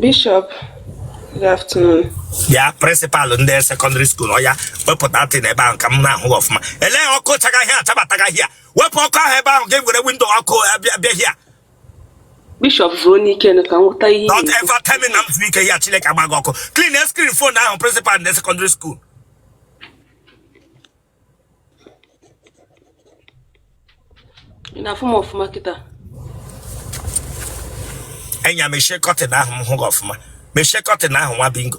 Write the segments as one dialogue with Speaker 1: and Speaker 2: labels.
Speaker 1: Bishop, good afternoon.
Speaker 2: Bịa, principal ndị secondary school, ọ ya wepụta tin ebe ahụ ka m na-ahụ gị ọfụma. Elee ọkụ chaga here, achabataga here. Wepụ ọkụ ahụ ebe ahụ ka e were window ọkụ bịa bịa here.
Speaker 1: Bishop, zuo n'ike nụ ka m ghọta ihe ị
Speaker 2: Don't
Speaker 1: na-ekwu.
Speaker 2: ever tell me na m zuo ike ya. Chineke agba gị ọkụ. Clean screen phone ahụ, principal ndị secondary school.
Speaker 1: Ị na-afụ m ọfụma kịta?
Speaker 2: Enya, mechie curtain ahụ, m hụ gị ọfụma. Mechie curtain ahụ, nwa bingo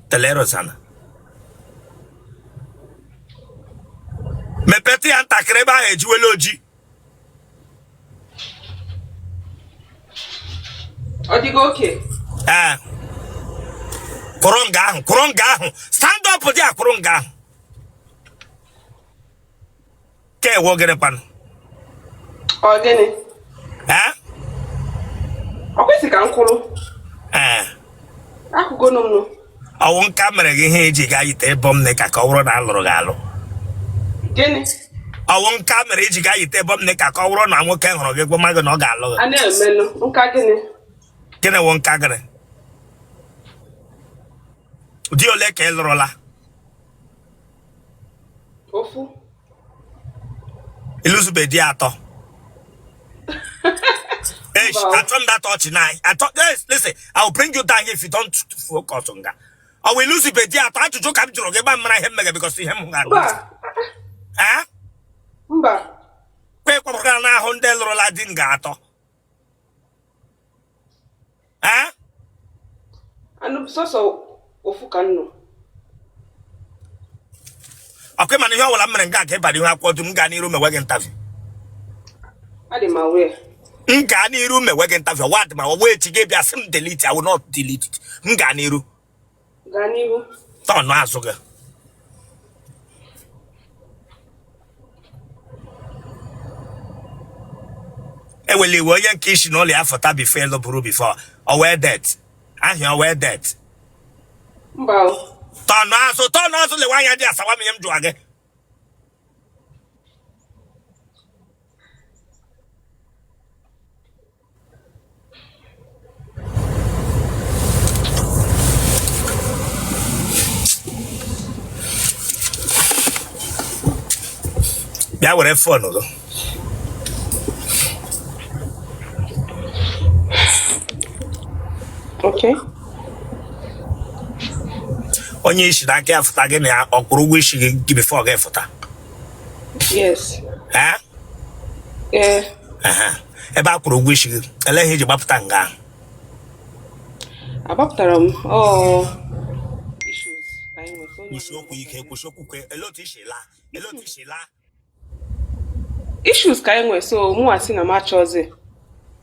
Speaker 2: telerozana. Mepetụ ya ntakịrị, ebe ahụ ejiwela oji.
Speaker 1: Ọ dịgo okay?
Speaker 2: Ee, kwụrụ nga ahụ, kwụrụ nga ahụ. Stand up dị a, kwụrụ nga ahụ. Ka ewo gịnị kwanụ?
Speaker 1: Ọ gịnị?
Speaker 2: Ee.
Speaker 1: Ọ kwesị ka m kwụrụ?
Speaker 2: Ee.
Speaker 1: Akwụgo nụ m nụ.
Speaker 2: Ọ wụ nka mere gị ihe iji gaa yite bum knicker ka ọ bụrụ na a lụrụ gị alụ?
Speaker 1: Gịnị?
Speaker 2: Ọ wụ nka mere iji gaa yite bum knicker ka ọ bụrụ na nwoke hụrụ gị gwa gị na ọ ga-alụ gị?
Speaker 1: A na-emenụ nka gịnị?
Speaker 2: Gịnị wụ nka gịnị? Di ole ka ị lụrụla?
Speaker 1: Ofu.
Speaker 2: Ị lụzube di atọ? Hey, achọ m that ọchị na atọ. Yes, listen, I will bring you down here if you don't focus on that. Ọ wụ ị lụzube di atọ? Ajụjụ ka m jụrụ gị, gba mara ihe m mere because ihe m ga.
Speaker 1: Mba.
Speaker 2: Eh?
Speaker 1: Mba.
Speaker 2: Kwe kwapụtara n'ahụ ndị lụrụla di nga atọ. Eh?
Speaker 1: Anụ sọsọ ofu ka m nọ.
Speaker 2: Ọkwa mana ihe ọbụla m mere nga ka ịbara ihu akwụkwọ dum m gaa n'iru mewe gị interview.
Speaker 1: Adị m aware.
Speaker 2: M gaa n'iru mewe gị interview wadị ma ọwa echi gị bịa sị m delete. I will not delete it. M gaa n'iru.
Speaker 1: Gaa n'ihu.
Speaker 2: Tọnụ azụ gị. Ewela iwe, onye nke i si n'ụlọ ya fụta before ị lụburu before, ọ wee det ahịa, ọ wee det?
Speaker 1: Mba.
Speaker 2: Tọnụ azụ, tọnụ azụ, lewe anya dị asawa m ihe m jụwa gị. Bịa were phone gị.
Speaker 1: Okay.
Speaker 2: Onye i si n'aka ya fụta gị na ya, ọ kwụrụ ụgwọ isi gị before gị fụta?
Speaker 1: Yes.
Speaker 2: Eh?
Speaker 1: Ee.
Speaker 2: Ebe a kwụrụ ụgwọ isi gị, ele ihe i ji gbapụta nga ahụ?
Speaker 1: Agbapụtara m ọ issues ka anyị nweta onye.
Speaker 2: Kwusi okwu ike, kwusi okwu kwe. Ele otu i si laa? Ele otu i si laa?
Speaker 1: Issues ka anyị nwee, so mụnwa sị na m achọzi.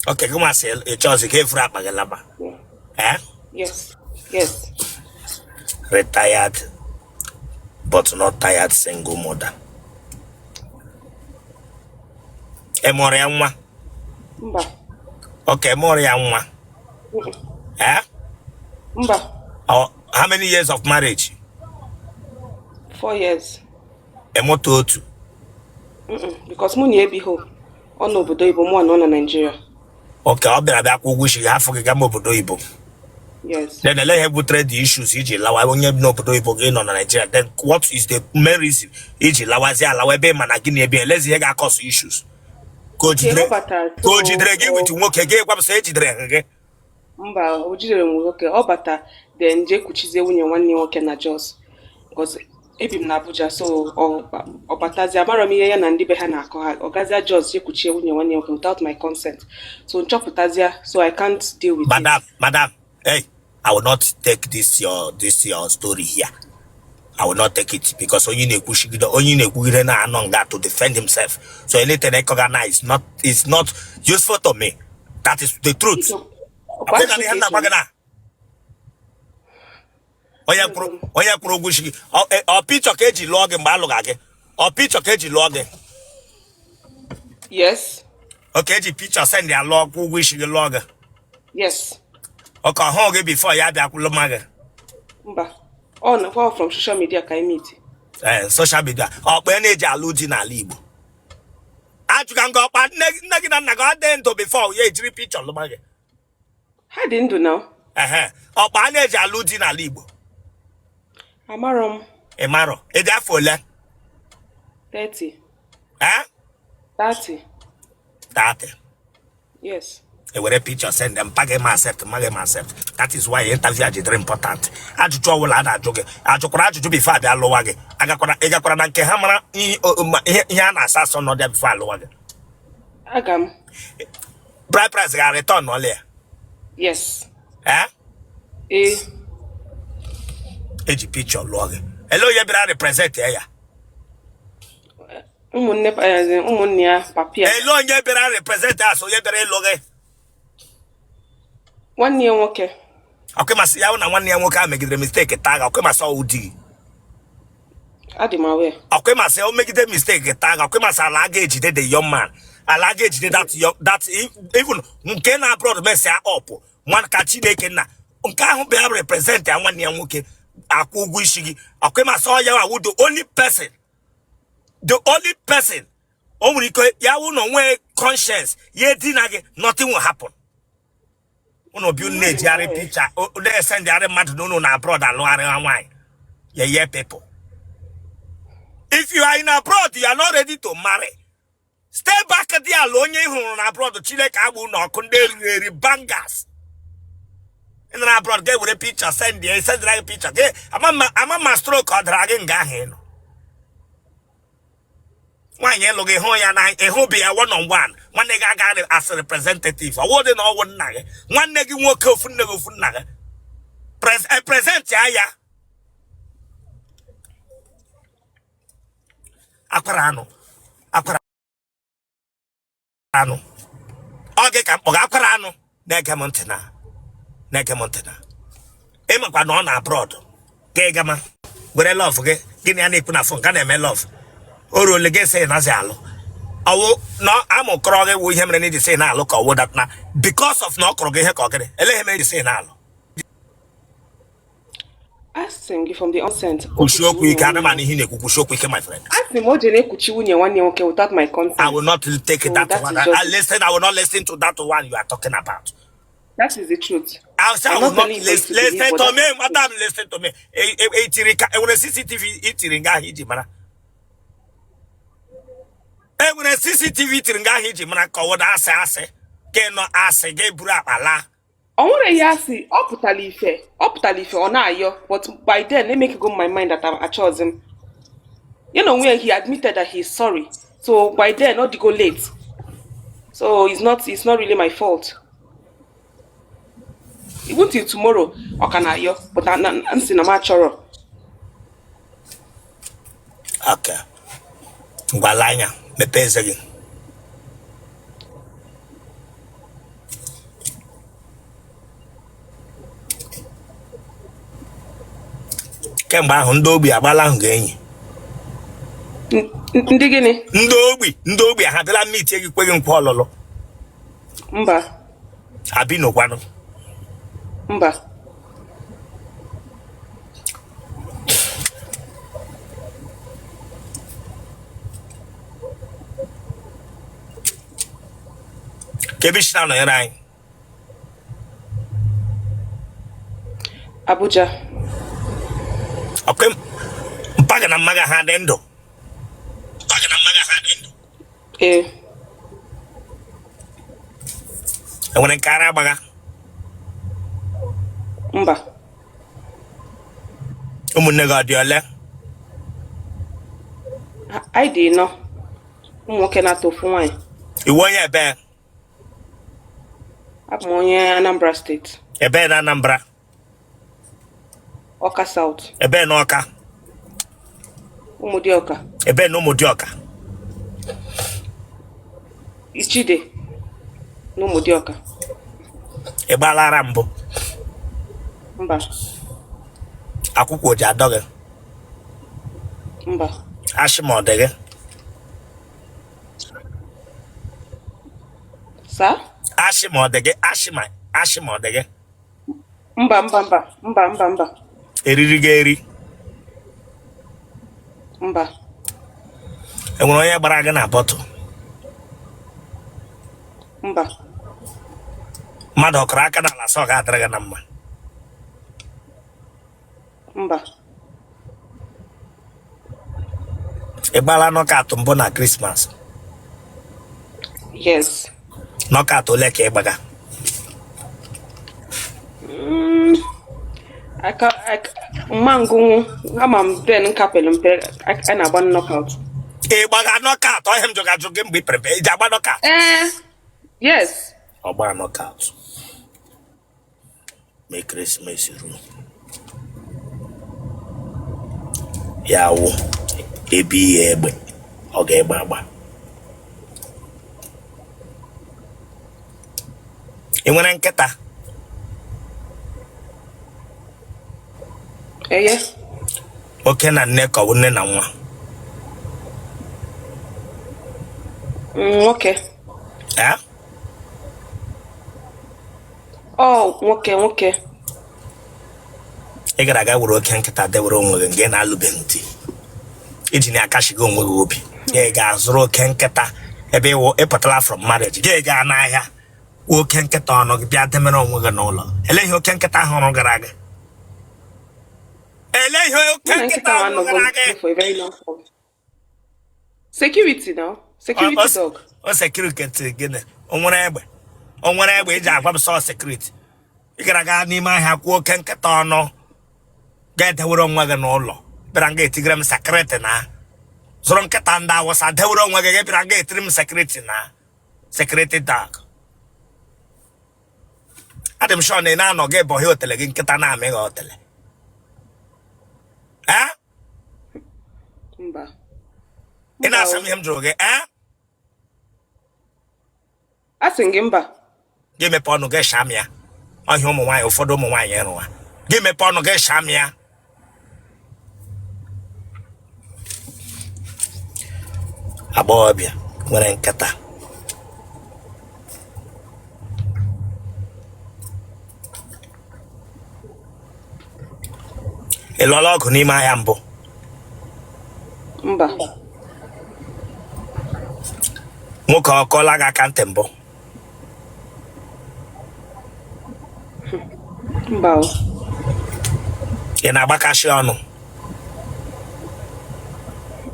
Speaker 2: Okay, gị nwa sị ị chọzi ka efuru akpa gị laba? Eh?
Speaker 1: Yes.
Speaker 2: Retired but not tired single mother. Ị mụrụ ya nwa?
Speaker 1: Mba.
Speaker 2: Okay, mụrụ ya nwa? Eh?
Speaker 1: Mba.
Speaker 2: Oh, how many years of marriage?
Speaker 1: 4 years.
Speaker 2: Ị mụta otu?
Speaker 1: Because mụ na ya ebighị, ọ nọ obodo oyibo, mụ nọ na Naịjirịa.
Speaker 2: Okay, ọ bịara bịa kwụ ụgwọ isi gị, hafụ gị gama obodo oyibo?
Speaker 1: Yes.
Speaker 2: Then ele ihe butere the issues iji lawa? Onye bi n'obodo oyibo, gị nọ na Nigeria, then what is the main reason iji lawazi alawa ebe ị ma na gị na ebe elezi ihe ga-acause issues? Ka o jidere
Speaker 1: ọ batara.
Speaker 2: Ka o jidere gị with nwoke gị, gwa m sị ejidere gị.
Speaker 1: Mba, o jidere m nwoke. Ọ bata, then jee kuchizie nwunye nwanne nwoke na Jos, because ebi m na Abuja. So ọ batazie, amarọ m ihe ya na ndị be ha na-akọ ha. Ọ gazie Jos jee kuchie nwunye nwanne nwoke without my consent, so nchọpụtazia, so I can't deal with it.
Speaker 2: Madam, madam, hey, I will not take this your story here. I will not take it because onye na-ekwuchigide, onye na-ekwugide na-anọ nga to defend himself, so anything ịkọga na is not useful to me. That is the truth.
Speaker 1: Ọkwa
Speaker 2: Akwụna na ihe m na-agwa gị na onye kwụrụ ụgwọ isi gị, ọ picture ka eji lụọ gị mgbe alụga gị? Ọ picture ka eji lụọ gị?
Speaker 1: Yes.
Speaker 2: Okay, eji picture send ya lụọ, kwụ ụgwọ isi gị, lụọ gị?
Speaker 1: Yes.
Speaker 2: Okay, ọ hụghị gị before ya bịa kwụlụ gị?
Speaker 1: Mba, ọ nakwa from social media ka anyị meet.
Speaker 2: Ee, social media. Ọkpa na-eji alụ di n'ala Igbo, ajụga m gị, ọkpa nne gị na nna gị ọ dị ndụ before ya ejiri picture lụma gị?
Speaker 1: Ha dị ndụ na.
Speaker 2: Ehe, ọkpa a na-eji alụ di n'ala Igbo?
Speaker 1: Amarọ m.
Speaker 2: Ị marọ? Ị dị afọ ole?
Speaker 1: 30.
Speaker 2: Eh?
Speaker 1: 30.
Speaker 2: 30?
Speaker 1: Yes.
Speaker 2: Ewere picture send mpa gị ma accept, ma gị ma accept. That is why interview a ji dịrị important. Ajụjụ ọbụla a na-ajụ gị, ajụkwara ajụjụ before abịa lụwa gị, agakwara, ị gakwara na nke ha mara ihe ihe a na-asa asọ n'ọdịa before alụwa gị?
Speaker 1: Aga m.
Speaker 2: Bride price ga return ọlị ya?
Speaker 1: Yes.
Speaker 2: Eh?
Speaker 1: Ee.
Speaker 2: Eji picture lụọ gị, ele onye bịara represent ya?
Speaker 1: Ụmụnne, ụmụnne ya, papa ya.
Speaker 2: Ele onye bịara represent ya, so onye bịara ịlụ gị?
Speaker 1: Nwanne ya nwoke.
Speaker 2: Ọkwa masị ya hụ na nwanne ya nwoke ahụ megidere mistake taa gị, ọkwa masị ọwụ di gị?
Speaker 1: Adị m aware.
Speaker 2: Ọkwa masị o megide mistake taa gị, ọkwa masị ala ga-ejide the young man, ala ga-ejide that young, that even nke na abroad mesịa up nwa ka Chineke nna nke ahụ bịa represent ya, nwanne ya nwoke akwụ ụgwọ isi gị, ọkwa masị ọ ya wụ the only person, the only person o nwere ike ya wụ na onwe conscience ya edina gị, nothing will happen. Unu bi unu na-ejigharị picture na-esendịgharị mmadụ na unu na abroad alụgharị ha nwaanyị ya ye people. If you are in abroad, you are not ready to marry, stay back dị ala. Onye ị hụrụ na abroad, Chineke agba unu ọkụ, ndị eriri eri bangas. Ị nọ na abroad ga-ewere picture send ya, sendịra gị picture gị, ama ma stroke ọ dara gị nga ahụ ị nọ. Nwaanyị ịlụ gị, hụ ya na ịhụbi ya one on one, nwanne gị aga as representative, ọwụ dị na ọwụ nna gị, nwanne gị nwoke, ofu nne gị, ofu nna gị, present ya ya akwara anụ, akwara anụ ọ gị ka mkpọga akwara anụ. Na-ege m ntị, na na-ege m ntị, na ịmakwa na ọ na abroad ka ị gama were love gị, gịnị ya na-ekwu na phone ka na-eme love, o ruole gị sị nazi alụ, ọwụ na amụkọrọ gị wụ ihe mere na iji sị na-alụ, ka ọwụ that na because of na ọ kọrọ gị ihe, ka ọ gịnị ele ihe mere iji sị na-alụ?
Speaker 1: Asị m gị from the onset. O
Speaker 2: Kwusie
Speaker 1: kuchi
Speaker 2: okwu
Speaker 1: nwunye
Speaker 2: ike.
Speaker 1: nwanne
Speaker 2: Ana m
Speaker 1: ya.
Speaker 2: ihe na-ekwu. Kwusie okwu ike, my friend.
Speaker 1: Asị m o jere ekuchi nwunye nwanne ya nwoke without my
Speaker 2: I
Speaker 1: consent.
Speaker 2: will not take
Speaker 1: So
Speaker 2: that
Speaker 1: that
Speaker 2: one.
Speaker 1: is just
Speaker 2: I listen. I will not listen to that one you are talking about.
Speaker 1: That is the truth.
Speaker 2: I say I
Speaker 1: I'm
Speaker 2: will
Speaker 1: not
Speaker 2: not
Speaker 1: telling you for you
Speaker 2: listen.
Speaker 1: to believe,
Speaker 2: Listen
Speaker 1: but
Speaker 2: to
Speaker 1: that
Speaker 2: me,
Speaker 1: is the truth.
Speaker 2: madam. Listen to me. Etiri ka enwere CCTV itiri nga ahụ iji mara. Enwere CCTV itiri nga ahụ iji mara, ka ọ wụda asị asị ka ị nọ asị gị buru akpa laa.
Speaker 1: Ọ nwere ihe asị, ọ pụtara ife, ọ pụtara ife, ọ na-ayọ, but by then emekego my mind that achọghịzi m ya na onwe ya. He admitted that he is sorry, so by then ọ dịgo late, so it's not really my fault. Even till tomorrow ọ ka na-ayọ, but m sị na m achọrọ.
Speaker 2: Okay. Ngwa, lee anya, mepee eze gị. Kemgbe ahụ ndị ogbi agbala ahụ ga-enyi?
Speaker 1: Ndị gịnị?
Speaker 2: Ndị ogbi, ndị ogbi ha bịala meet gị, kweghị nkwa ọlụlụ?
Speaker 1: Mba.
Speaker 2: Abinokwanụ?
Speaker 1: Mba.
Speaker 2: Ka ebe isi na-anọnyere anyị?
Speaker 1: Abuja.
Speaker 2: Ọkwe mpa gị na mma gị ha dị ndụ? Mpa gị na mma gị ha dị ndụ?
Speaker 1: Ee.
Speaker 2: Enwere nke ara agbagha?
Speaker 1: Mba.
Speaker 2: Ụmụnne gị ọ dị ole?
Speaker 1: Anyị dị ịnọ, ụmụ nwoke na-atọ, ofu nwaanyị.
Speaker 2: Iwu onye ebe?
Speaker 1: Abụ m onye Anambra Steeti.
Speaker 2: Ebe na Anambra?
Speaker 1: Ọka South.
Speaker 2: Ebe na Ọka?
Speaker 1: Ụmụdịọka.
Speaker 2: Ebe na Ụmụdịọka?
Speaker 1: Ichide na Ụmụdịọka.
Speaker 2: Ị gbaala ara mbụ?
Speaker 1: Mba.
Speaker 2: Akwụkwọ ji adọ gị?
Speaker 1: Mba.
Speaker 2: Ashị ma ọ dị gị?
Speaker 1: Saa.
Speaker 2: Ashị ma ọ dị gị, ashị ma, ashị ma ọ dị gị?
Speaker 1: Mba, mba, mba, mba, mba, mba.
Speaker 2: Eriri gị eri?
Speaker 1: Mba.
Speaker 2: Enwere onye gbara gị na bottle?
Speaker 1: Mba.
Speaker 2: Mmadụ ọ kụrụ aka n'ala sị ọ ga-adịrị gị na mma?
Speaker 1: Mba.
Speaker 2: Ị gbala knockout mbụ na Christmas?
Speaker 1: Yes.
Speaker 2: Knockout ole ka ị gbaga?
Speaker 1: Aka mma ngụnwụ ama m then m ka pelu mpe a na-agba knockout.
Speaker 2: Ị gbaga knockout? Ọ ihe m jụga ajụ gị mgbe ị pere mpe, ị ji agba knockout?
Speaker 1: Ee, yes.
Speaker 2: Ọ gbaa knockout ma ekeresimesi ruo ya wụ ebe ihe egbe ọ ga-egbe agba. Ị nwere nkịta?
Speaker 1: Eye.
Speaker 2: Oke na nne ka ọ bụ nne na nwa?
Speaker 1: Nwoke.
Speaker 2: Ee?
Speaker 1: Ọ nwoke nwoke.
Speaker 2: Ị gara aga were oke nkịta dewere onwe gị nga ị na-alụbeghị di iji na-akashigo onwe gị obi. Ị ga-azụrụ oke nkịta ebe ị pụtara from marriage, gị gaa n'ahịa oke nkịta ọnụ gị bịa demere onwe gị n'ụlọ. Ele ihe oke nkịta hụrụ gara gị? Ele ihe oke nkịta hụrụ gara gị?
Speaker 1: Security now. Security dog.
Speaker 2: O security gịnị? O nwere egbe? O nwere egbe iji agwa m sọ security? Ị gara gaa n'ime ahịa kwuo oke nkịta ọnụ ga-edewere onwe gị n'ụlọ, bịara nga etigere m security na zụrụ nkịta ndị Awụsa dewere onwe gị, bịara nga etiri m security na security dog. Adị m sure na ị na-anọ gị bọghị otele gị nkịta na-amị gị otele. Ee?
Speaker 1: Mba.
Speaker 2: Ị na-asa m ihe m jụrụ gị? Ee?
Speaker 1: Asị m gị mba.
Speaker 2: Gị mepe ọnụ gị sham ya ọhịa ụmụ nwaanyị, ụfọdụ ụmụ nwaanyị ịrụwa. Gị mepe ọnụ gị sham ya. Agbọghọbịa nwere nkịta. Ị lụọla ọgụ n'ime ahịa mbụ?
Speaker 1: Mba.
Speaker 2: Nwoke ọ kọọla gị aka ntị mbụ?
Speaker 1: Mba o.
Speaker 2: Ị na-agbakasị ọnụ?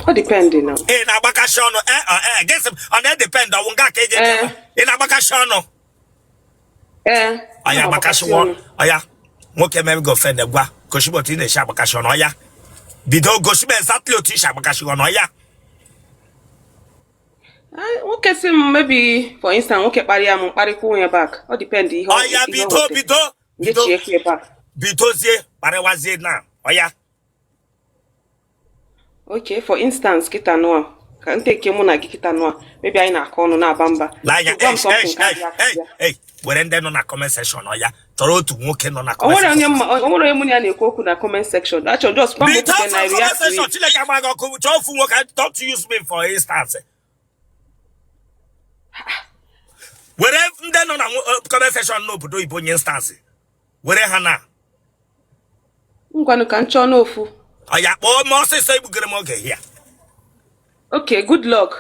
Speaker 1: Ọ depend na.
Speaker 2: Ị na-agbakasị ọnụ? Ee, gịsị m ọ na-edepend ọwụ nga ka eji ị na-agbakasị ọnụ?
Speaker 1: Ee.
Speaker 2: Ọya agbakasị ọya nwoke mee gị offend, gwa gosi m otu ị na-esi agbakasị ọnụ. Ọya bido gosi m exactly otu i si agbakasị ọnụ. Ọya.
Speaker 1: Nwoke si m maybe for instance nwoke kparịa m, mkparịkwa ya back. Ọ depend ihe ọ
Speaker 2: Ọya bido bido bido bidozie kparịwazie na ọya.
Speaker 1: Okay, for instance kịta nụa ka nteke mụ na gị kịta nụa maybe anyị na-akọ ọnụ na-aba mba.
Speaker 2: N'anya were ndị nọ na comment section. Ọya chọrọ otu nwoke nọ na
Speaker 1: comment section. O nwere onye mụ na ya na-ekwu okwu na comment section. Achọrọ just gwa m okwu na
Speaker 2: comment section. Chineke agba gị ọkụ, chọọ ofu nwoke. Don't use me for instance. Were ndị nọ na comment section n'obodo oyibo nye instance. Were ha na
Speaker 1: ngwanụ ka m chọọ n'ofu.
Speaker 2: Ọya kpọọ m ọsịsọ, egbugere m oge ya.
Speaker 1: Okay, good luck.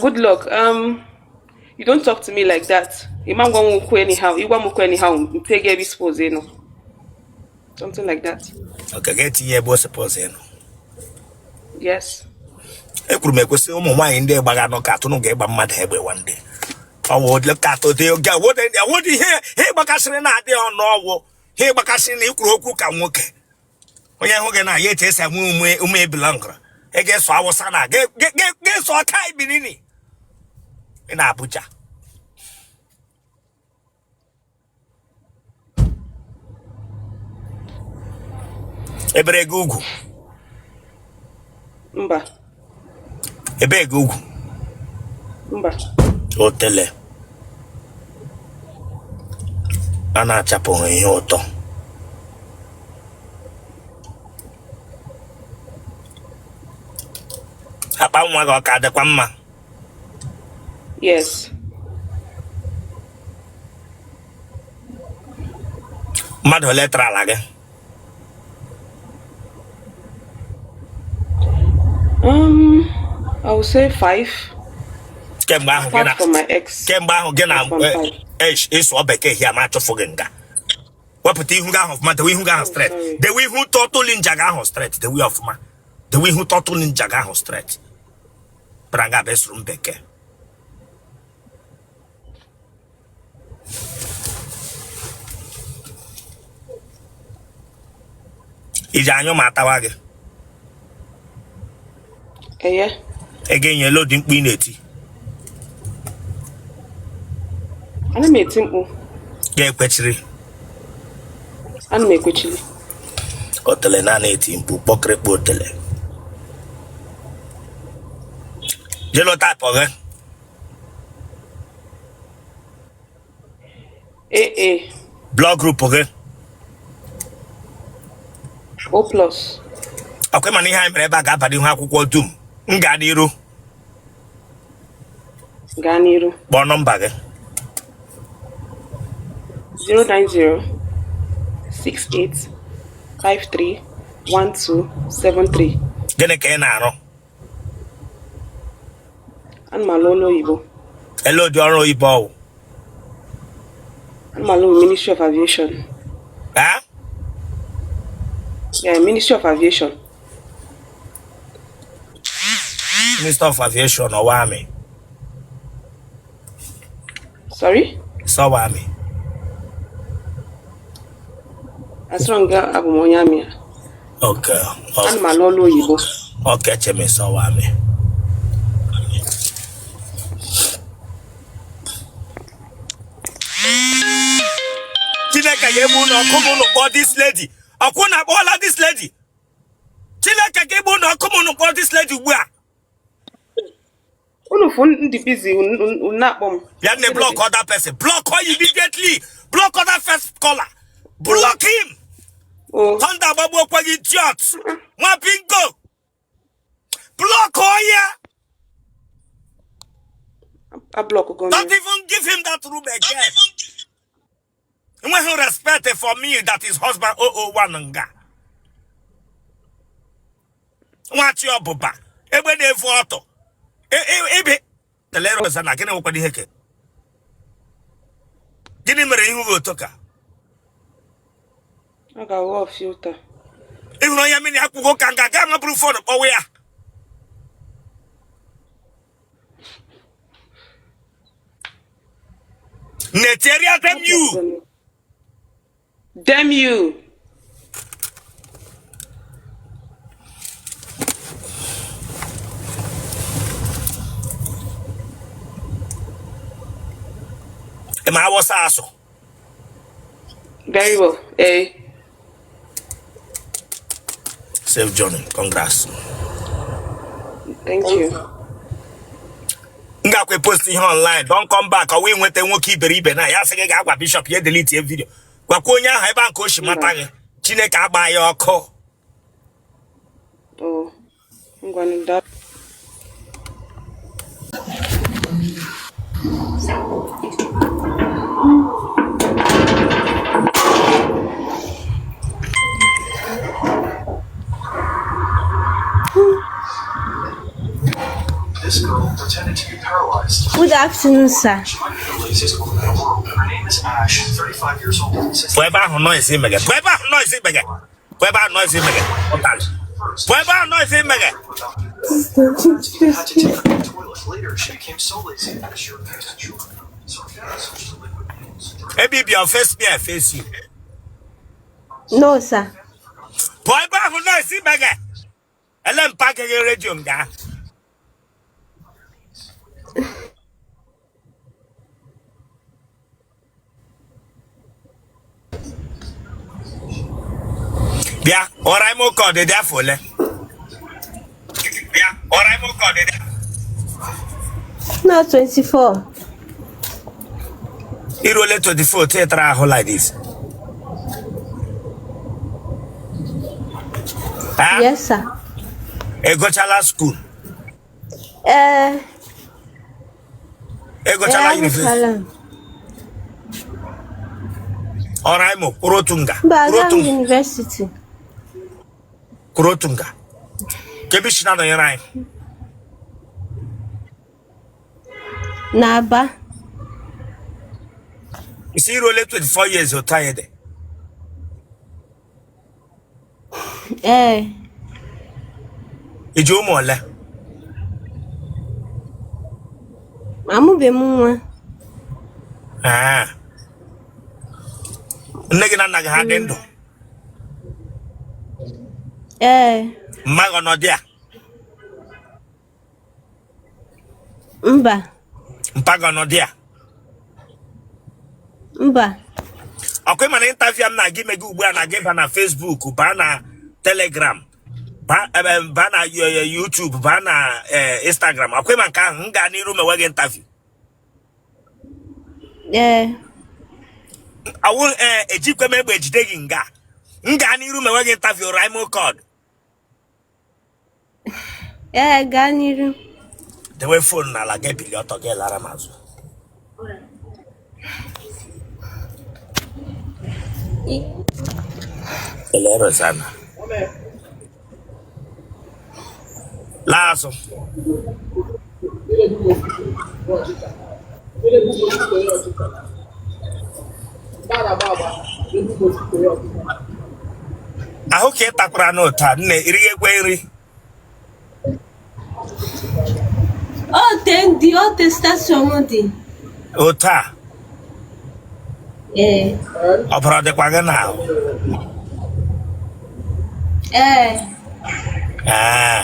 Speaker 1: Good luck. You don't talk to me like that. Ịma ngwa m okwu anyhow. Ịgwa m okwu anyhow, mpe gị ebe suppose ịnọ. Something like that.
Speaker 2: Okay, ga-etinye ebe o suppose ịnọ.
Speaker 1: Yes.
Speaker 2: Ekwuru m ekwesị ụmụ nwaanyị ndị gbaga knockout unu ga-ịgba mmadụ egbe one day. Ọwụ lekatụ dị oge awụdị ihe ihe gbakasịrị na-adị ọnụ ọwụ ihe gbakasịrị na ikwuru okwu ka nwoke onye hụ gị na ya etu esi enwe ume ume ebilọngụrụ. Ị ga-eso Awụsa na ga-eso ọka ibinini ị na Abuja. Ebere gị ugwu?
Speaker 1: Mba.
Speaker 2: Ebe gị ugwu?
Speaker 1: Mba.
Speaker 2: Otele a na-achapụghị ihe ụtọ. Akpa nwa gị ọ ka dịkwa mma?
Speaker 1: Yes.
Speaker 2: Mmadụ ole tara ala gị?
Speaker 1: I would say 5.
Speaker 2: Kemgbe ahụ gị na
Speaker 1: Apart from my ex
Speaker 2: kemgbe ahụ gị na
Speaker 1: husband five.
Speaker 2: ịsụọ bekee hia ma achụfụ gị nga. Wepụta ihu gị ahụ ọfụma, dewe ihu gị ahụ
Speaker 1: Oh,
Speaker 2: straight.
Speaker 1: sorry.
Speaker 2: Dewe ihu turtle ninja gị ahụ straight, dewe ya ọfụma. Dewe ihu turtle ninja gị ahụ straight. Bịara nga bịa sụrụ m bekee. Iji anyụ ma atawa gị.
Speaker 1: Eye.
Speaker 2: Ị ga-enye lodi mkpu ị na-eti.
Speaker 1: Ana m eti mkpu.
Speaker 2: Ga-ekwechiri.
Speaker 1: Ana m ekwechiri.
Speaker 2: Otele na eti mkpu kpọkịrịkpọ otele. Genotype gị.
Speaker 1: AA.
Speaker 2: Blood group gị.
Speaker 1: O plus.
Speaker 2: Ọkwa mana ihe anyị mere ebe a ga-aba n'ihu akwụkwọ dum. M gaa n'iru.
Speaker 1: Gaa n'iru.
Speaker 2: Kpọọ nọmba gị.
Speaker 1: 090 68 53 12 73.
Speaker 2: Gịnị ka ị na-arụ?
Speaker 1: Ana m alụ ọlụ oyibo.
Speaker 2: Ele ụdị ọrụ oyibo ọwụ?
Speaker 1: Ana m alụ Ministry of Aviation.
Speaker 2: Eh?
Speaker 1: Yeah, Ministry of Aviation.
Speaker 2: Minister of Aviation ọwa amị?
Speaker 1: Sorry?
Speaker 2: Sọwa amị.
Speaker 1: Asịrọ m gị abụ m onye amị.
Speaker 2: Okay.
Speaker 1: Ana m alụ ọlụ oyibo.
Speaker 2: Okay, eche m sọwa amị. Chineke ga-egbu unu ọkụ m unu kpọọ this lady. Ọkụ na akpọọla this lady. Chineke ga-egbu unu ọkụ m unu kpọọ this lady ugbu a.
Speaker 1: Unu fụ ndị busy unu na-akpọ m.
Speaker 2: Bịa nne, block other person. Block her immediately. Block other first caller. Block him.
Speaker 1: Oh.
Speaker 2: Thunder agbagbuokwa gị idiot. Nwa bingo. Block ya.
Speaker 1: A block go m.
Speaker 2: Don't even give him that room again. Enweghị respect for me that is husband 001 nga. Nwachi ọbụba. Egbe na-efu ọtọ. Ebe telere ọzọ na gịnị nwekwana ihe ke? Gịnị mere ihu gị otu ka?
Speaker 1: Ọ ga-aghọ filter.
Speaker 2: Ị hụrụ onye mmiri akwụkwọ ka nga gaa mabụrụ phone kpọwa ya. Neteria damn you.
Speaker 1: Damn you.
Speaker 2: Ị ma awụsa asụ?
Speaker 1: Very well. Eh.
Speaker 2: Safe journey. Congrats.
Speaker 1: Thank you.
Speaker 2: M ga-akwa post ihe online. Don't come back. Ọ wee nweta nwoke iberibe na ya sị gị ga-agwa bishop ya delete video. Gwakwa onye ahụ ebe a nke o si mata gị. Chineke agba ya ọkụ.
Speaker 1: Oh. Ngwanụ da.
Speaker 3: This girl pretended to be paralyzed.
Speaker 4: Good afternoon, sir.
Speaker 3: She might be the laziest woman in the world. Her name is Ash, 35 years old. Since
Speaker 2: Pụọ ebe ahụ noise imege. Pụọ ebe ahụ noise imege. Pụọ ebe ahụ noise imege. Ụtalị. Pụọ ebe ahụ noise imege.
Speaker 3: had to take her to the toilet. Later, she became so lazy that she refused to chew. So her family switched to liquid meals.
Speaker 2: Ebe ibi ọ face me, I face you.
Speaker 4: No, sir.
Speaker 2: Pụọ ebe ahụ noise imege. Ele mpa gị redio m gaa. Bịa, ọra ime ụka ọdịdị afọ ole? Bịa, ọra ime ụka ọdịdị.
Speaker 4: No, 24.
Speaker 2: Iruole 24 otu ị tara ahụ like this. Ha?
Speaker 4: Yes, sir.
Speaker 2: Ị gụchala school?
Speaker 4: Eh,
Speaker 2: Ị gụchala
Speaker 4: eh,
Speaker 2: university?
Speaker 4: agụchala m.
Speaker 2: Ọra imo kwụrụ otu nga.
Speaker 4: Mba,
Speaker 2: Kwụrụ
Speaker 4: aga
Speaker 2: otu
Speaker 4: m
Speaker 2: nga.
Speaker 4: university.
Speaker 2: Kwụrụ otu nga. Ka ebe isi na-anọnyere anyị.
Speaker 4: N'Aba.
Speaker 2: Ị sị i ruole 24 years otu anyị dị?
Speaker 4: Ee.
Speaker 2: I ji ụmụ ole?
Speaker 4: Amụbeghị m nwa.
Speaker 2: Ah. Nne gị na nna gị ha dị ndụ?
Speaker 4: Ee.
Speaker 2: Mma gị ọ nọ there?
Speaker 4: Mba.
Speaker 2: Mpa gị ọ nọ there?
Speaker 4: Mba.
Speaker 2: Ọkwa ị ma na interview m na-aga ime gị ugbu a na-aga ịba na Facebook, baa na Telegram, baa na YouTube, baa na Instagram. Ọkwa ị ma nke ahụ? M gaa n'iru mewe gị interview.
Speaker 4: Ee.
Speaker 2: Awụ ee, ejikwe m egbe ejide gị nga. M gaa n'iru mewe gị interview Raimo code.
Speaker 4: Ee, gaa n'iru.
Speaker 2: Dewe phone n'ala gị, bilie ọtọ gị lara m azụ. Ele Rosanna. Laa azụ. Ahụ ka ị takwara n'ụta nne irighekwe nri.
Speaker 4: Ote ndị ote station dị.
Speaker 2: Otu a.
Speaker 4: Ee.
Speaker 2: Ọbara dịkwa gị n'ahụ?
Speaker 4: Ee.
Speaker 2: Ee.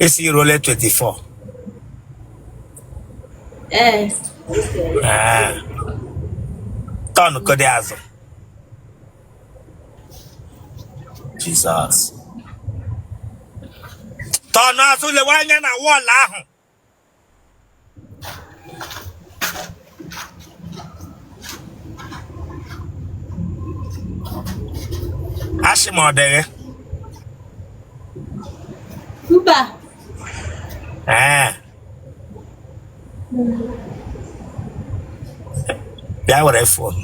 Speaker 2: Ị sị i ruole 24?
Speaker 4: Ee.
Speaker 2: Ee. Turn kodi azụ. Jizọs. Turn azụ lewe anya na wall ahụ. Ashị ma ọ dịghị?
Speaker 4: Mba.
Speaker 2: Ee. Bịa were phone.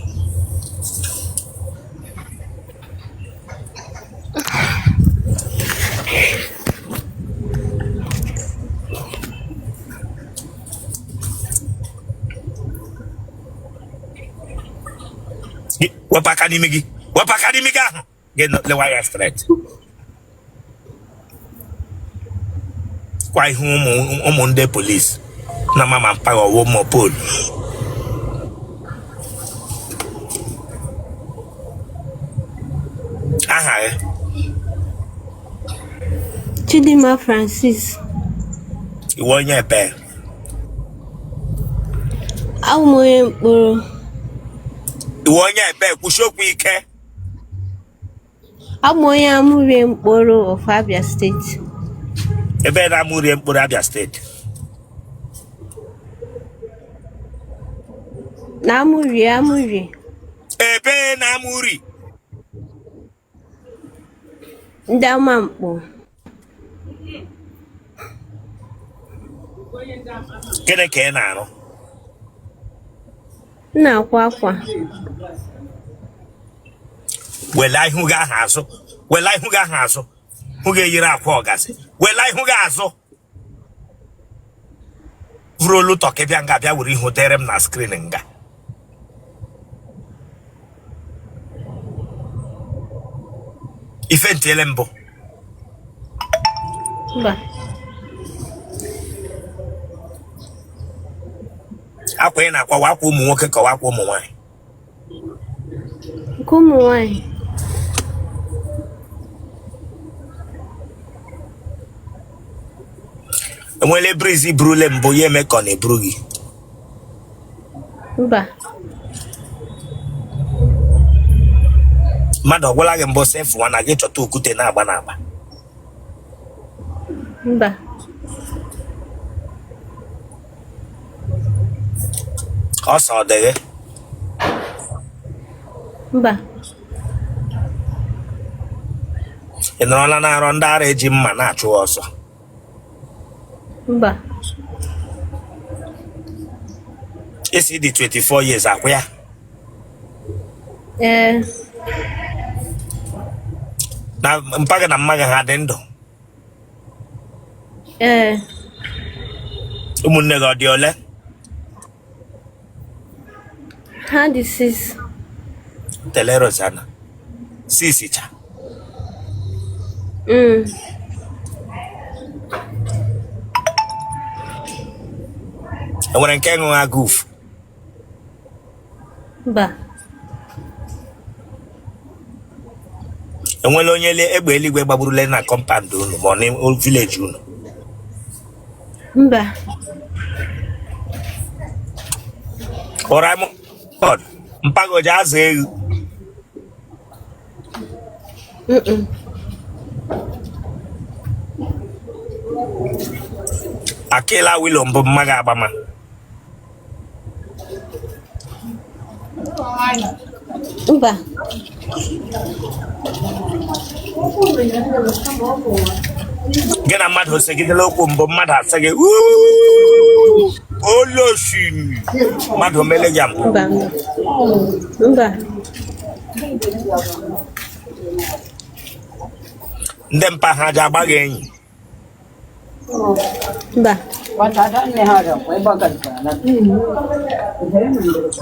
Speaker 2: Wepụ aka n'imi gị, wepụ aka n'imi gị ahụ gị lewa ya straight kwa ihu ụmụ ndị polisi na mama mpaghara ọwụ mopol. Aha gị?
Speaker 4: Chidimma Francis.
Speaker 2: Ị wụ onye ebe?
Speaker 4: Awụ m onye Nkporo.
Speaker 2: Ị wụ onye ebe? Kwusie okwu ike.
Speaker 4: Awụ m onye Amurie Nkporo of Abia State.
Speaker 2: Ebe na Amurie Nkporo, Abia State?
Speaker 4: Na Amurie, Amurie.
Speaker 2: Ebe na Amurie?
Speaker 4: Ndị Amankpo.
Speaker 2: Gịnị ka ị na-arụ?
Speaker 4: M na-akwa akwa.
Speaker 2: Wela ihu gị ahụ azụ, wela ihu gị ahụ azụ, hụ gị eyiri akwa ọgazi. Wela ihu gị azụ, vụrụ olu tọkị bịa nga, bịa were ihu dere m na screen nga. Ife ntịele mbụ?
Speaker 4: Mba.
Speaker 2: Akwa ị na-akwa akwa ụmụ nwoke ka akwa ụmụ nwaanyị?
Speaker 4: Nke ụmụ nwaanyị.
Speaker 2: Enwele breeze burule mbụ ya eme ka ọ na-eburu gị?
Speaker 4: Mba.
Speaker 2: Mmadụ ọ gwala gị mbụ sị fụwa na gị chọta okwute na-agba n'akpa?
Speaker 4: Mba.
Speaker 2: Ọsọ ọ dị gị?
Speaker 4: Mba.
Speaker 2: Ị nọrọla na nrọ ndị ara eji mma na-achụ ọsọ?
Speaker 4: Mba.
Speaker 2: Ị sị ị dị 24 years, akwa ya?
Speaker 4: Ee.
Speaker 2: Na mpa gị na mma gị ha dị ndụ?
Speaker 4: Ee.
Speaker 2: Ụmụnne gị ọ dị ole?
Speaker 4: Ha dị 6.
Speaker 2: Tele Rosanna. Six cha. Enwere nke ṅụa guf?
Speaker 4: Mba.
Speaker 2: Enwela onye egbe eluigwe gbagburule na compound unu ma ọ na village unu?
Speaker 4: Mba.
Speaker 2: Ụra m mpa gị o ji azụ ewu? Akịla wilo mbụ mma gị agbama?
Speaker 4: Mba.
Speaker 2: Gị na mmadụ segidela okwu mbụ, mmadụ asị gị oloshi, mmadụ mele gị mbụ?
Speaker 4: Mba. Mba.
Speaker 2: Ndị mpa ha ji agba gị enyi?
Speaker 4: Mba.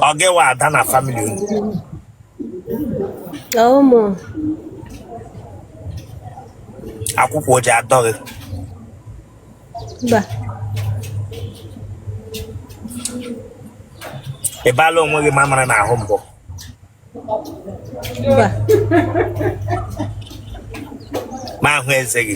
Speaker 2: Ọ gị wa ada na family unu?
Speaker 4: Ụmụ.
Speaker 2: Akwụkwọ o ji adọ gị?
Speaker 4: Mba.
Speaker 2: Ị baala onwe gị mamịrị n'ahụ mbụ?
Speaker 4: Mba.
Speaker 2: Ma ahụ eze gị?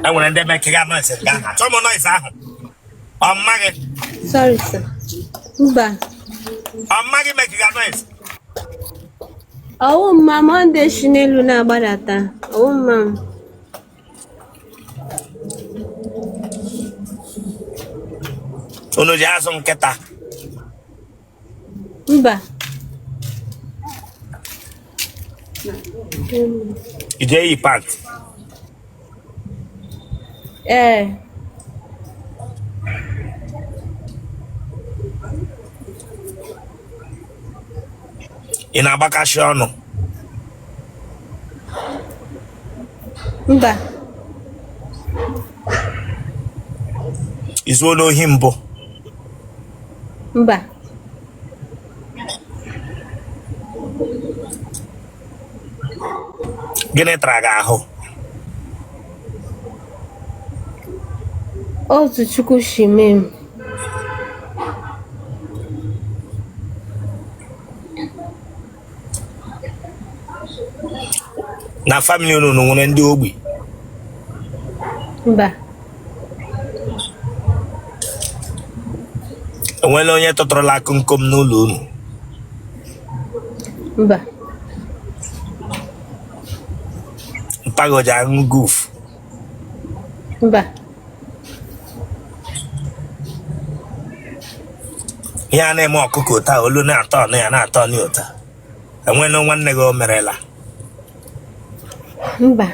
Speaker 2: E nwere ndị mekega noise nga ahụ, achọ m noise ahụ. Ọ mma gị?
Speaker 4: Sorry, sir. Mba.
Speaker 2: Ọ mma gị mekega noise?
Speaker 4: Ọwụ mma m, ọ ndị si n'elu na-agbadata. Ọwụ mma m.
Speaker 2: Unu ji azụ nkịta?
Speaker 4: Mba.
Speaker 2: I ji eyi pant?
Speaker 4: Ee.
Speaker 2: Ị na-agbakashi ọnụ?
Speaker 4: Mba.
Speaker 2: I zuola ohi mbụ?
Speaker 4: Mba.
Speaker 2: Gịnị tara gị ahụ?
Speaker 4: Otu Chukwu si mee m.
Speaker 2: Na family unu nwere ndị ogbi?
Speaker 4: Mba.
Speaker 2: Enweela onye tụtụrụla komkom n'ụlọ unu?
Speaker 4: Mba.
Speaker 2: Mpa gị o ji aṅụ guf?
Speaker 4: Mba.
Speaker 2: Ihe a na-eme ọkụkọ taa, olu na-atọ ọnụ ya na-atọ ọnụ ya ụta. Enweela nwanne gị o merela?
Speaker 4: Mba.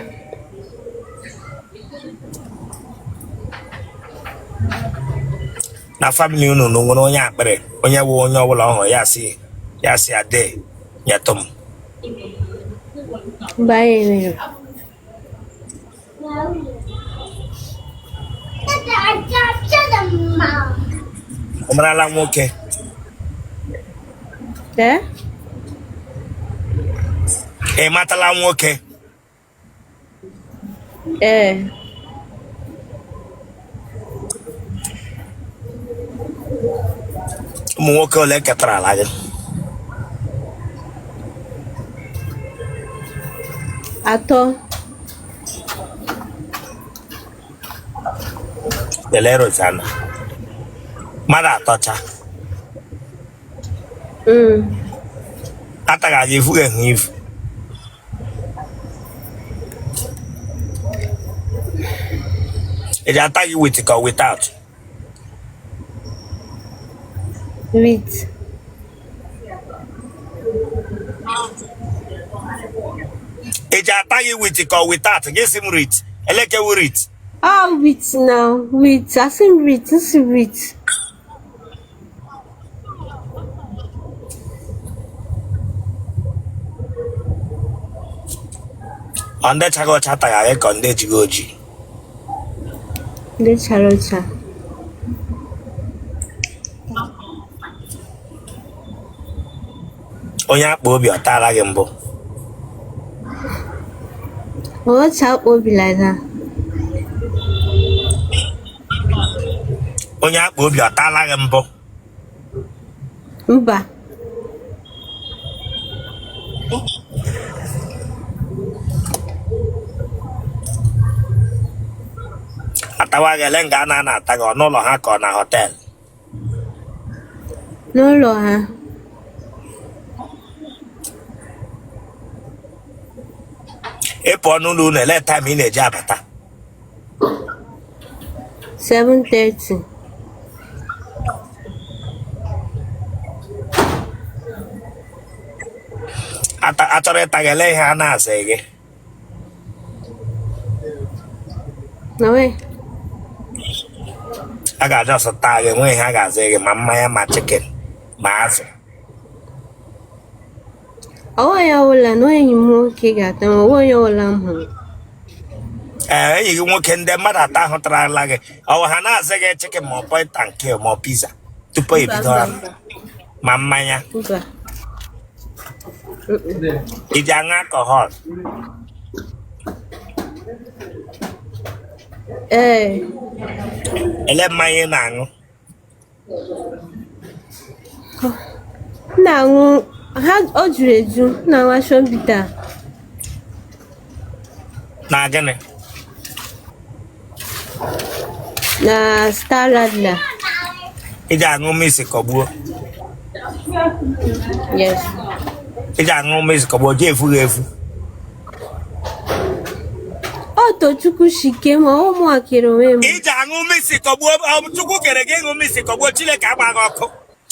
Speaker 2: Na family unu na nwere onye akpịrị, onye wụ onye ọbụla ọ hụrụ ya sị ade nyetụ m?
Speaker 4: Mba, anyị enweghị.
Speaker 2: Ọ marala nwoke?
Speaker 4: Ee?
Speaker 2: Ị matala nwoke?
Speaker 4: Ee.
Speaker 2: Ụmụ nwoke ole ketara ala gị?
Speaker 4: Atọ.
Speaker 2: Lelee Rosanna, mmadụ atọcha. Ataghị aga ifu ga-ehu ifu. Eji ata gị with ka without?
Speaker 4: With.
Speaker 2: Eji ata gị with ka without? Gị sị m rit elekewu rit.
Speaker 4: Ah, with now. With. Asị m with. Nsị with.
Speaker 2: Ọ ndị chaga ọcha tara gị ka ndị jighị oji?
Speaker 4: Ndị chara ọcha.
Speaker 2: Onye akpa obi ọ taala gị mbụ?
Speaker 4: Ọcha akpa obi like that.
Speaker 2: Onye akpa obi ọ taala gị mbụ?
Speaker 4: Mba.
Speaker 2: Atawa gị ele nga a na-ana ata gị, ọ n'ụlọ ha ka ọ na họteelụ?
Speaker 4: N'ụlọ ha.
Speaker 2: Ị pụọ n'ụlọ unu, ele time ị na-eji abata?
Speaker 4: 7:30.
Speaker 2: Achọrọ ịta gị, ele ihe a na-asị gị?
Speaker 4: Na we.
Speaker 2: A ga-aja ọsọ taa gị, nwee ihe a ga-azị gị, ma mmanya, ma chicken, ma azụ?
Speaker 4: Ọwụ onye ọbụla na enyi m nwoke ga-ata m, ọwụ onye ọbụla m hụrụ.
Speaker 2: Ee, enyi gị nwoke, ndị mmadụ atọ ahụ tarala gị, ọ wụ ha na-azị gị chicken ma ọ point and kill ma ọ pizza tupu
Speaker 4: Mba,
Speaker 2: ebido
Speaker 4: mba,
Speaker 2: ọrụ?
Speaker 4: mba.
Speaker 2: Ma mmanya?
Speaker 4: Mba.
Speaker 2: I ji aṅụ alcohol?
Speaker 4: Ee.
Speaker 2: Ele mmanya ị na-aṅụ?
Speaker 4: M na-aṅụ ha o juru eju, m na-aṅụ Action Bitter.
Speaker 2: Na gịnị?
Speaker 4: Na Star Radler.
Speaker 2: I ji aṅụ mix kọgbuo?
Speaker 4: Yes.
Speaker 2: I ji aṅụ mix kọgbuo ji efu gị efu?
Speaker 4: Ọ Tochukwu shike ma ụmụ akịrị onwe m.
Speaker 2: I ji aṅụ mix kọgbuo, ọ Chukwu kere gị ịṅụ mix kọgbuo? Chineke agba gị ọkụ.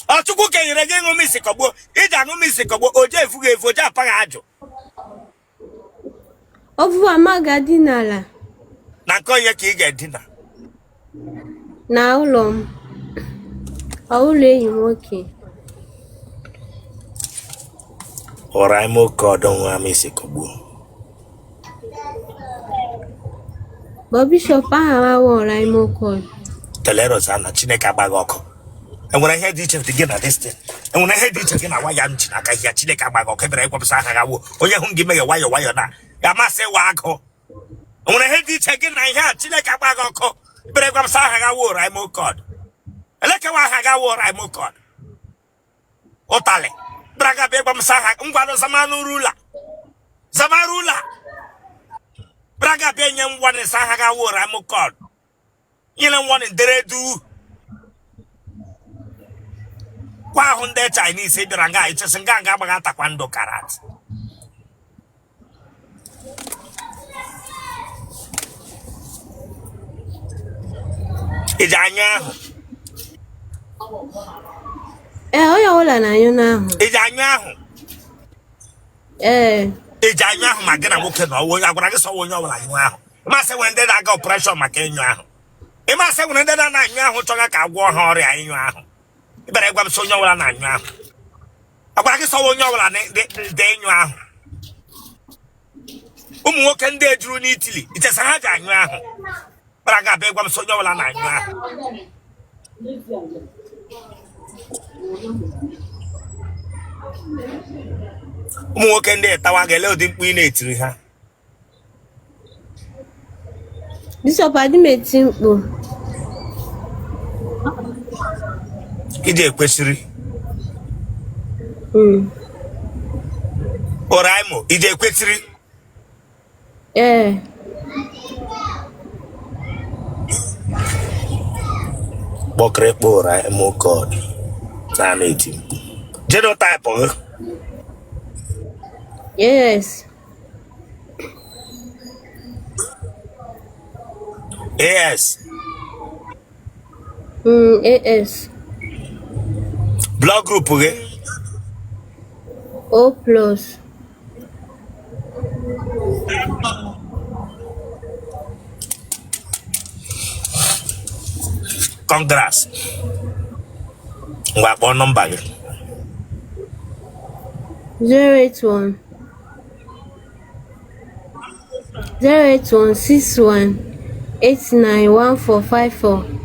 Speaker 2: Ọ Chukwu kenyere gị ịṅụ mix kọgbuo? I ji aṅụ mix kọgbuo, o ji efu gị efu, o ji apa gị ajụ?
Speaker 4: Ovu amaga dị n'ala.
Speaker 2: Na nke onye ka ị ga-edina?
Speaker 4: Na ụlọ m. Ọ ụlọ enyi m nwoke.
Speaker 2: Ụra ime oke ọdọ nwa mix kọgbuo.
Speaker 4: But Bishop, aha m awụ ọra ime oke ọdụ.
Speaker 2: Tele Rosanna, Chineke agba gị ọkụ. Enwere ihe dị iche gị na destin? Enwere ihe dị iche gị na waya m ji n'aka ihe? Chineke agba gị ọkụ. Ebere ịkwapụsị aha gị awụ onye hụ gị meghe nwayọ nwayọ na ga-amasị wa agụ. Enwere ihe dị iche gị na ihe a? Chineke agba gị ọkụ. Ebere ịkwapụsị aha gị awụ ụra ime oke ọdụ. Elekewa aha gị awụ ụra ime oke ọdụ. Ụtalị bịara ga bịa ịgwa m sị aha ngwanụ zamanụ rula zamarula bịara ga bịa nye m warning sị aha gị awụ ụra ime oke ọdụ. Nyere m warning dere duu kwa ahụ. Ndị Chinese bịara nga ịchesị nga nga agbaghị atakwa ndụ karat. Iji anya ahụ?
Speaker 4: Ee, onye ọbụla na-anyụ n'ahụ.
Speaker 2: Iji anya ahụ?
Speaker 4: Ee.
Speaker 2: Iji anya ahụ ma gị na nwoke na ọwụ agwara gị sọwa onye ọbụla anyụ ahụ. Ịmasị nwere ndị na-aga operation maka ịnyụ ahụ. Ịmasị nwere ndị na-ana anyụ ahụ chọga ka agwọ ha ọrịa ịnyụ ahụ. Ịbịara ịgwa m sị onye ọbụla na-anyụ ahụ. Agwara gị sọwa onye ọbụla dị ịnyụ ahụ. Ụmụ nwoke ndị ejuru n'Italy, ichesa ha ji anyụ ahụ. Kpara ga abịa ịgwa m sị onye ọbụla na-anyụ ahụ. Ụmụ nwoke ndị tawa ga-ele ụdị mkpu ị na-etiri ha.
Speaker 4: Bishop, adị m eti mkpu.
Speaker 2: Iji ekwesịrị. Oraimo, iji ekwesịrị.
Speaker 4: Ee.
Speaker 2: Kpọkịrịkpọ Oraimo God na na-eti mkpu. Genotype gị?
Speaker 4: Yes.
Speaker 2: AS?
Speaker 4: AS.
Speaker 2: Blood group gị?
Speaker 4: O plus.
Speaker 2: Congrats. Ngwa, kpọọ nọmba gị.
Speaker 4: 081. 08161 891454.